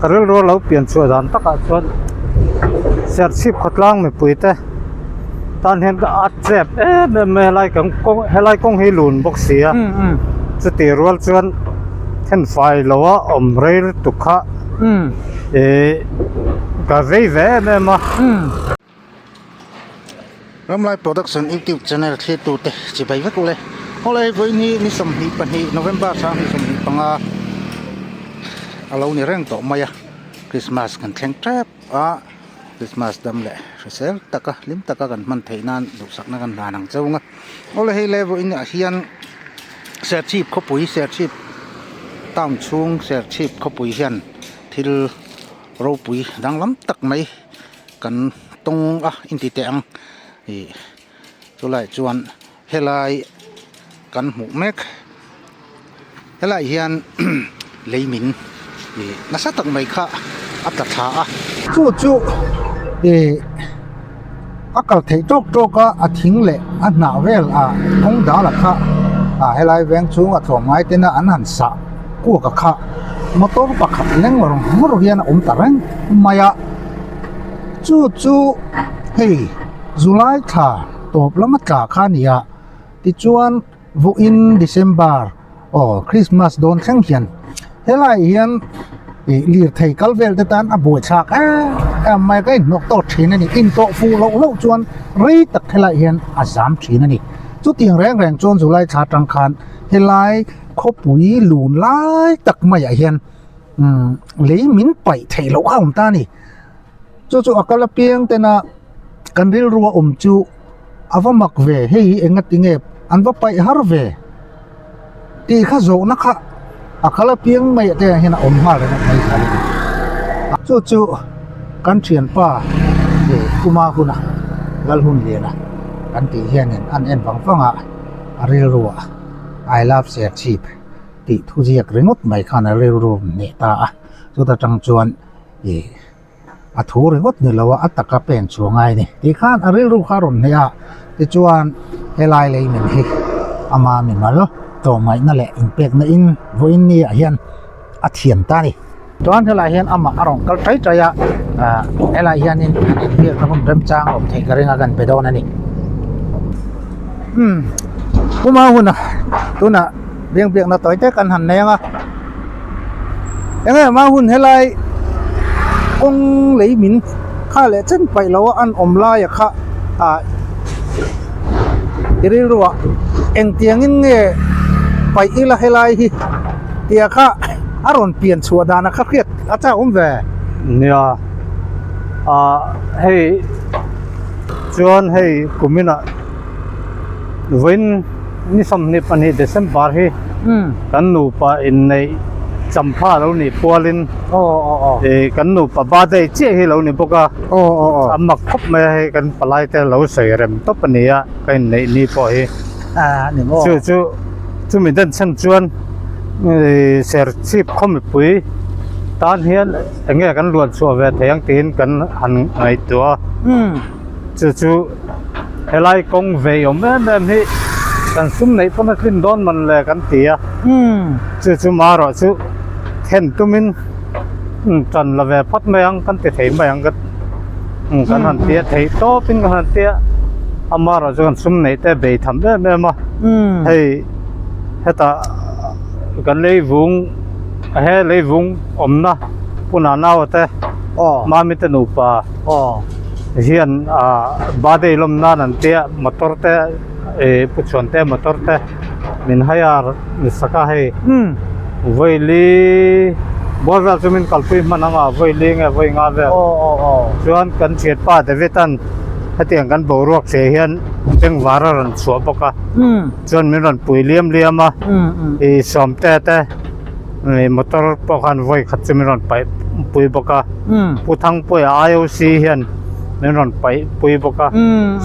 Ka rilru a lo pian chhuah dan takah chuan Serchhip khawtlang mipui te tan hian ka at chep em em mai a helai kan kawng helai kawng hi lun bawk si a chutih rual chuan thenfai lo a awm rei lutuk kha ihh ka vei ve em em a. Ramlai Production YouTube channel thlir tute chibai vek ule. Awle vawiin hi ni 22 November 2025 a lo ni reng tawh mai a. Christmas kan thleng tep a, Christmas dam leh hrisel taka hlim taka kan hman theih nan duhsakna kan hlan ang cheu ang a. Awle hei le vawiin ah hian Serchhip khawpui Serchhip town chhung Serchhip khawpui hian thil ropui danglam tak mai. Kan tawng a inti teh ang ih chulaiah chuan helai kan hmuh mek helaiah hian lei min ih nasa tak mai kha a tla thla a. Chu chu ih a kal theih tawk tawk a a thing leh a hnah vel ah kawng dal a kha ah helai veng chhung a tlawm ngai tena an han sah kuak a kha motor pakhat leng ngawr hian a awm ta reng mai a. Chu chu hei July thla tawp lama tla kha a ni a tichuan vawiin December aw Christmas dawn thleng hian helaiah hian ih lirthei kal vel te tan a buaithlak em em mai a ka inhnawk tawk thin a ni intawh fuh loh loh chuan rei tak helaiah hian a zam thin a ni chutiang reng reng chuan July thla atang khan helai khawpui lun lai tak maiah hian. Umm lei min paih theih loh kha a awm ta a ni chu chu a kal apiang tena kan rilru a awm chu a va mak ve hei hi enga tinge an va paih har ve tih kha zawhna kha a kal apiang mai ah te hian a awm nghal reng mai kha a ni chu chu kan thianpa ih kuma huna Lalhunliana kan tih hianin an en vang vang a a rilru ah I love Serchhip. Tih thu ziak ringawt mai khan a rilru hneh ta a, chuta tang chuan ih a thu ringawt ni lo a, a taka pen chhuah ngai a ni tih khan a rilru kha a rawn hneh a, tichuan helai lei min hi ama mimal tlawmngaihna leh inpekna in vawiin ni ah hian a thiam ta a ni. Chuan helai hian amah a rawn kal tai tai a, ah helai hianin an inbiakna hun remchang a awm theih ka ring a kan be dawn a ni. Umm kuma huna tunah biang biakna tawi te kan han nei ang a, eng em a hun helai kawng lei min kha leh chen paih lo a an awm lai a kha ah i rilru ah engtiangin nge paih ila helai hi. Tia kha a rawn pian chhuah dan a kha hriat a chak awm ve. Nia ah hei chuan hei kuminah vawiin ni 22 December hi kan nupa inneih champha lo nih pualin ih kan nupa birthday chiah hi lo ni bawk a a mak khawp mai a hei kan palai te lo sawi rem tawp a ni a ka inneih ni pawh hi. Chu chu chumi den chhan chuan ih serchhip khaw mipui tan hian eng nge kan luan chhuah ve thei ang tiin kan han ngaihtuah a chu chu helai kawng vei awm em em hi kan sum neih pawn a tlin dawn man le kan ti a chu chu marawh chu thlen tumin tan la ve phawt mai ang kan ti thei mai ang ka kan han tia theih tawpin kan han tia amarawh chu kan sum neih te bei tham em em a hei hetah kan lei vung he lei vung awmna hunah naua te mami te nupa hian ah birthday lawm nan an tia motor te ih pu chhuan te motor te min hire ni sak a hei vawili bawr vel chu min kalpui hman ang a vawili nge vawi nga vel chuan kan thianpa David an hetiang kan boruak hria hian bengvar a rawn chhuah bawk a chuan min rawn pui liam liam a ih sawmte te ih motor pawh khan vawi khat chu min rawn paih pui bawk a Pu Thangpuia I_O_C hian min rawn paih pui bawk a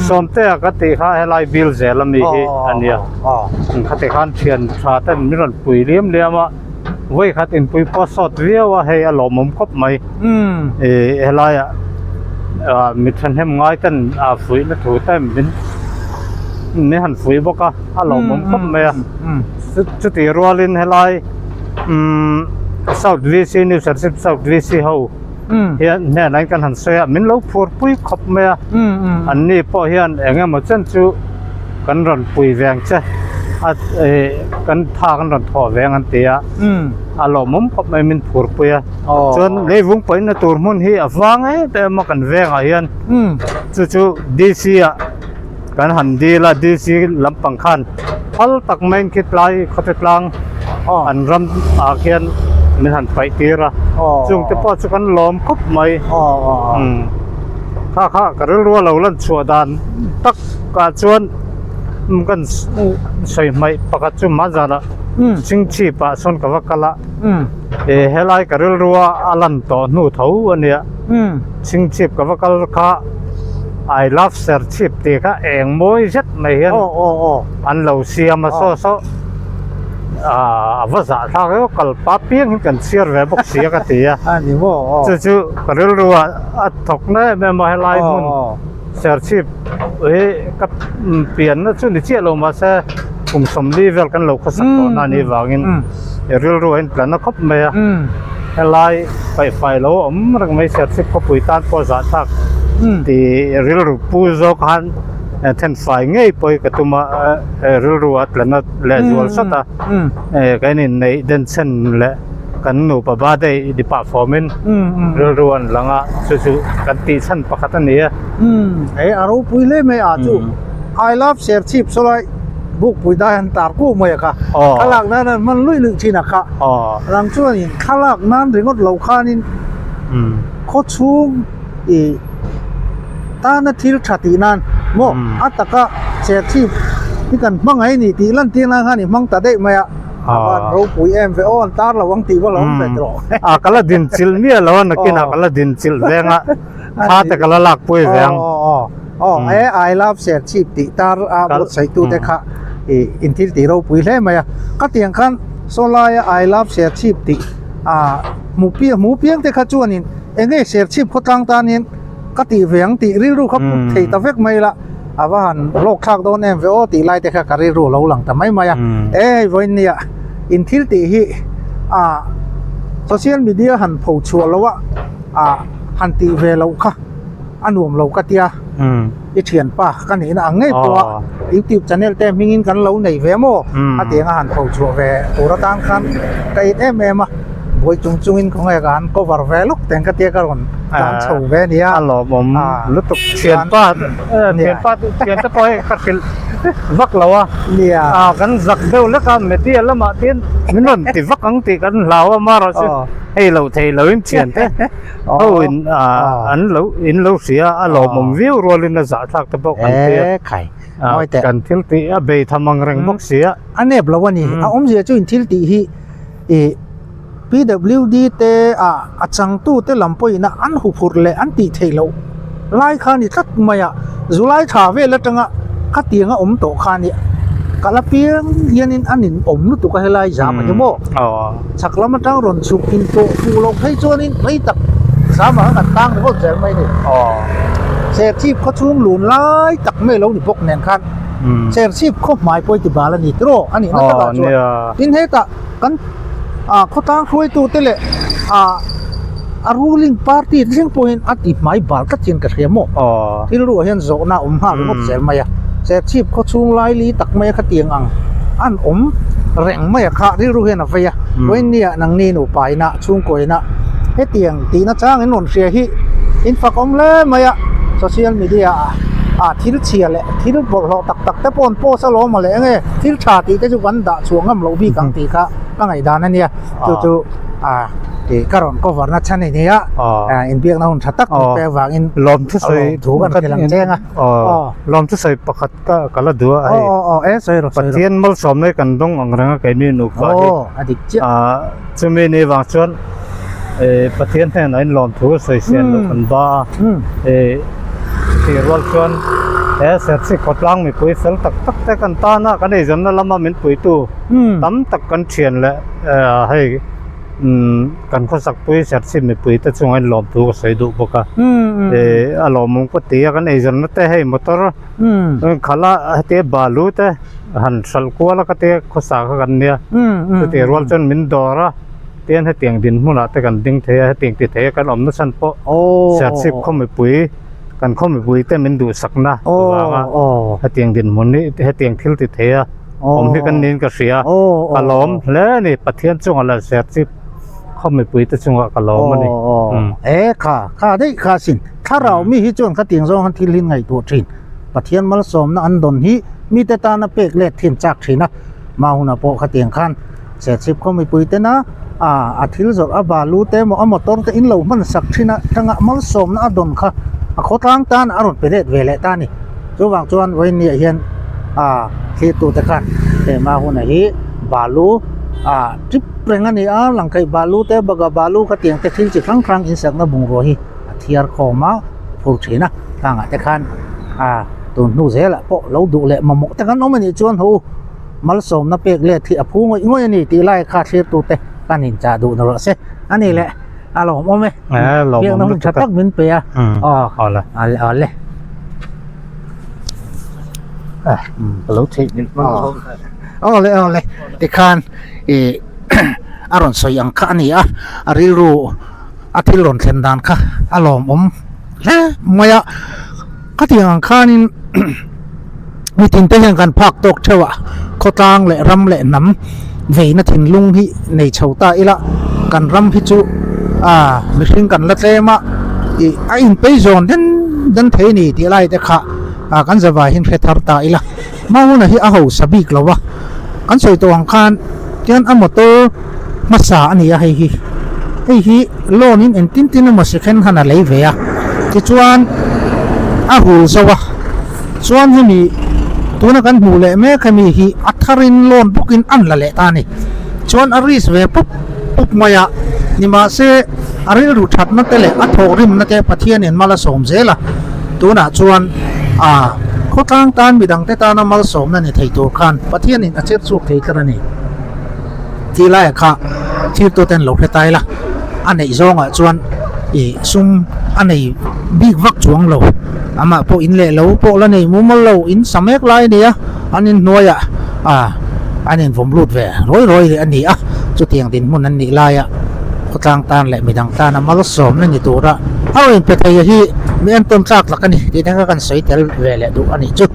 sawmtea ka tih kha helai bill zel ami hi a nia khati khan thian tha ten min rawn pui liam liam a vawi khat inpui pawh sawt viau a hei a lawmawm khawp mai ih helaiah ah mi thahnem ngai ten ah fuihna thu te min min han fuih bawk a a lawmawm khawp mai a. Chutih rualin helai umm. South VC New Serchhip South VC ho hian hnenah kan han sawi a min lo phur pui khawp mai a an ni pawh hian eng emaw chen chu kan rawn pui veng che a ih kan tha kan rawn thawh veng an ti a a lawmawm khawp mai min phur pui a chuan leivung pawhina tur hmun hi a vang em em a kan vengah hian chu chu D_C ah kan han dil a D_C lampang khan phal tak maiin khi tlai khawte tlang an ram ah khian min han paih tir a chung te pawh chu kan lawm khawp mai umm kha kha ka rilru a lo lan chhuah dan tak ah chuan kan sawi hmaih pakhat chu mahzanah chingchhip ah sawn ka va kal a eh helai ka rilru a a lan tawh hnu tho a nia chingchhip ka va kal kha I love Serchhip tih kha eng mawi zet mai hian an lo siam a saw saw ah a va zah thlak reuh kal pa piang hi kan chhiar ve bawk si a ka ti a chu chu ka rilru ah a thawk na em em a helai hmun Serchhip hi ka pianna chu ni chiah lo mahse kum sawmli vel kan lo khawsak tawh na anih vangin i rilru a intlan na khawp mai a helai paihfai lo a awm reng mai Serchhip khawpui tan pawh zah thlak tih rilru pu zawk khan thenfai ngei pawh hi ka tum a rilru a tla na leh zual sawt a kan inneih denchhen leh kan nupa birthday ni pah fawmin rilru an lang a chu chu kan tih chhan pakhat a ni a. Umm he a ropui hle mai a chu I love Serchhip sawlai bukpui dai han tar kuh mai a kha thlalak nan an hman luih luih thin a kha rang chuanin thlalak nan ringawt lo khanin khaw chhung ih tana thil tha tih nan maw a taka Serchhip hi kan hmangaih a ni tih lan tir nan khan i hmang ta daih mai a a van ropui em ve aw an tar lo ang tih va lo awm ve tawh a ka la din chilh miah lo a nakinah ka la din chilh veng a. Thla te ka la lak pui ve ang. Aw aw e I love Serchhip tih tar a buatsaih tu te kha ih in thil tih ropui hle mai a. Ka tiang khan saw laia I love Serchhip tih a hmu piang hmu piang te kha chuanin eng nge Serchhip khawtlang tanin ka tih ve ang tih rilru kha put thei ta vek mai la a va han hlawk thlak dawn em ve aw tih lai te kha ka rilru a lo lang ta mai mai a. E hei vawiin nia in thil tih hi a social media han pho chhuah lo a. ah han tih ve loh kha a nuam lo ka tia i thianpa ka nihna ang ngei pawh a youtube channel te hmingin kan lo nei ve maw a tiang a han tho chhuah ve tur atan khan ka in em em a buai chung chungin khawnge ka han cover ve lawk teng ka tia ka rawn tlan chho ve a nia a lawmawm lutuk thianpa thianpa thiante pawh hei ka hrilh vak lo a nia kan zak deuh lek a media lamah te hian min rawn ti vak ang tih kan hlau a amaherawhchu Hei lo thei lo in thian te ho in an lo in lo hria a lawmawm viau rualin a zahthlak te pawh kan ti a khai kan thil tih a bei tham ang reng bawk si a a nep lo a ni a awmzia chu in thil tih hi ih PWD te ah a changtu te lam pawhin a an huphurh leh an tih theih loh lai kha a ni tlat mai a July thla vel atanga khatiang a awm tawh kha a nia ka la piang hianin a nin awm lutuk a helai zam a ni maw chhak lam atang rawn chhuk in tawh fuh loh phei chuanin mai tak zam ah khan kan tang ringawt zel mai a ni Serchhip khaw chhung lun lai tak mai lo ni bawk nen khan Serchhip khaw hmai pawh i ti bal a ni tiraw a nihna takah chuan tin hetah kan ah khawtlang hruaitu te leh ah a ruling party thleng pawhin a ti hmai bal tlat hian ka hria maw thil ruah hian zawhna a awm nghal ringawt zel mai a Serchhip khaw chhung lai li tak mai a khatiang ang an awm reng mai a kha rilru hian a vei a vawinia nangni nupa ina chhungkaw ina hetiang tihna chang in rawn hria hi in fak awm hle mai a social media ah ah thil chhia leh thil bawlhhlawh tak tak te pawh an post alawm a leh enge thil tha tih te chu kan dah chhuah ngam loh bik ang tih kha ka ngaihdan a nia chu chu ah ih ka rawn cover na chhan a ni a ah inbiakna hun tha tak ni pek vangin lawm thusawi thu kan hrilh ang cheng a lawm thusawi pakhat ka ka la duh a hei aw aw e sawi rawh sawi rawh Pathian malsawmna hi kan dawng ang reng a keini nupa hi aw a dik chiah ah chumi ni vang chuan ih Pathian hnenah in lawm thu sawi sian loh kan ba a ih chutih rual chuan he Serchhip khawtlang mipui fel tak tak te kan tan a kan eizawnna lama min puitu tam tak kan thian leh hei kan khawsakpui Serchhip mipui te chungah in lawm thu ka sawi duh bawk a ih a lawmawm ka ti a kan eizawnna te hei motor khalh a heti balu te han hralh kual a ka tia khawsa kha kan nia chutih rual chuan min dawr a. Tian hetiang dinhmunah te kan ding thei a, hetiang ti thei a kan awmna chhan pawh Serchhip khaw mipui kan khaw mipui te min duhsakna vanga hetiang dinhmun hi hetiang thil ti thei a awm hi kan niin ka hria. Ka lawm hle a ni, Pathian chungah leh Serchhip khaw mipui te chungah ka lawm a ni. E kha, kha daih kha asin. Thlarau mi hi chuan khatiang zawng khan thil hi ngaihtuah thin. Pathian malsawmna an dawn hi mite tana pek let thin chak thin a, Mahuna pawh khatiang khan Serchhip khaw mipui tena a thil zawrh a balu te emaw a motor te in lo hman sak thin a tanga malsawmna a dawn kha a khawtlang tan a rawn pe let ve leh ta a ni. Chuvang chuan vawiinniah hian thlirtu te khan he Mahuna hi balu trip reng a ni a, langkaih balu te baga balu khatiang te thil chi hrang hrang insakna bungrua hi a thiar khawm a phur thin a, tlangah te khan tun hnu zelah pawh lo duh leh mamawh te kan awm a nih chuan haw u. Malsawmna pek let hi a phu ngawih ngawih a ni tih lai kha thlirtute kan inchah duh na rawh se. A ni le, a lawmawm e. Biakna hun tha tak min pe a. Aw, awle. Ka lo theih nghilh hman zawk. Awle, awle. Tikhan i a rawn sawi ang kha a ni a, a rilru a thil rawn thlen dan kha a lawmawm hle mai a. Khatiang ang khanin mitin te hian kan phak tawk theuh a, khawtlang leh ram leh hnam veina thinlung hi nei chho ta ila, kan ram hi chu ah mihring kan la tlem a, ih a inpei zawn den den thei a ni tih lai te kha ah kan zavai hian hre thar ta ila, Hmahuna hi a hausa bik lo a, kan sawi tawh ang khan tian a motor hmasa a ni a hei hi, hei hi loan in engtin tin emaw second hand a lei ve a, tichuan a hul zo a, chuan hemi tuna kan hmuh leh mek hemi hi a tharin loan bawkin an la leh ta a ni, chuan a risk ve pup pup mai a, nimahse a rilru thatna te leh a thawhrimna te Pathianin mal a sawm zel a, tunah chuan a khawtlang tan midangte tana malsawmna ni thei tur khan Pathianin a chep chhuak thei tlat a ni. Tih laiah kha thirtuten lo hre tai la, a neih zawngah chuan ih sum a nei bik vak chuang lo, amah pawh in leh lo pawh la nei mumal lo, in sa mek lai a ni a, an inhnuaiah ah an invawm lut ve rawi rawi leh a ni a, chutiang dinhmun an nih laia khawtlang tan leh midang tana malsawmna ni tura a rawn inpe thei hi mi entawn tlak tak a ni tih te kha kan sawi tel ve leh duh a nih chu.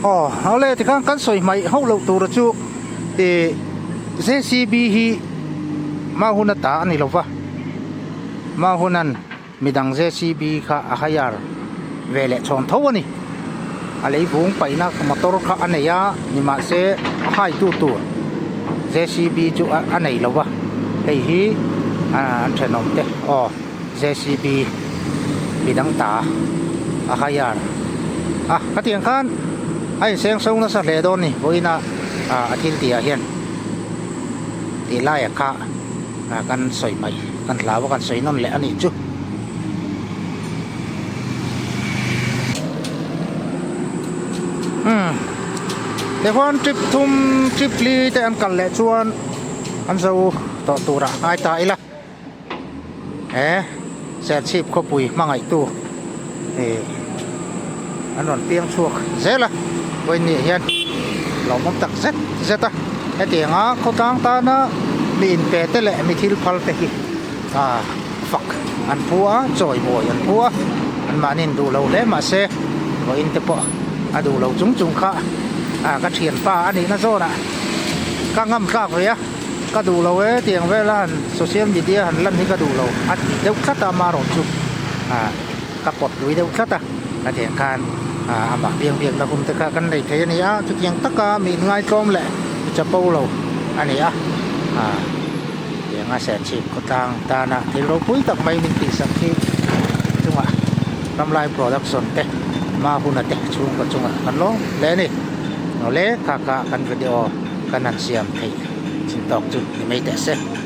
Aw awle tikhan kan sawi hmaih hauh loh tura chu ih JCB hi Mahuna ta a ni lova Mahuna'n midang JCB kha a hire ve leh chhawn tho a ni a leivung paihna motor kha a nei a nimahse a haitu tur JCB chu a nei lova hei hi an thenawm te aw. JCB midang ta a hire a khatiang khan a inseng so nasa hle dawn ni vawiin a a thil tih ah hian tih laiah kha kan sawi mai kan hlau a kan sawi nawn leh a nih chu. Umm tichuan trip thum trip li te an kal leh chuan an zo tawh turah ngai ta ila. He Serchhip khawpui hmangaihtu ih an rawn piang chhuak zel a vawiinniah hian lawmawm tak zet zet a hetianga khawtlang tana mi inpe te leh mi thil phal te hi ah fak an phu a chawimawi an phu a anmahni in duh lo hle mahse vawiin te pawh a duh lo chung chung kha. Ah ka thianpa a nihna zawnah ka ngam tlak ve a, ka duh lo e tiang vela han social media han lan hi ka duh lo a ti deuh tlat a amaherawh chu ah ka pawt lui deuh tlat a ka tiang khan ah amah biang biakna hun te kha kan nei thei a ni a chutiang taka mi inngaitawm leh mi chapo lo a ni a ah tianga serchhip khawtlang tana thil ropui tak mai min tihsak hi chungah ramlai production te hma huna te chhungkaw chungah kan lawm hle a ni awle kha kha kan video kan han siam theih chin tawk chu ni mai teh se.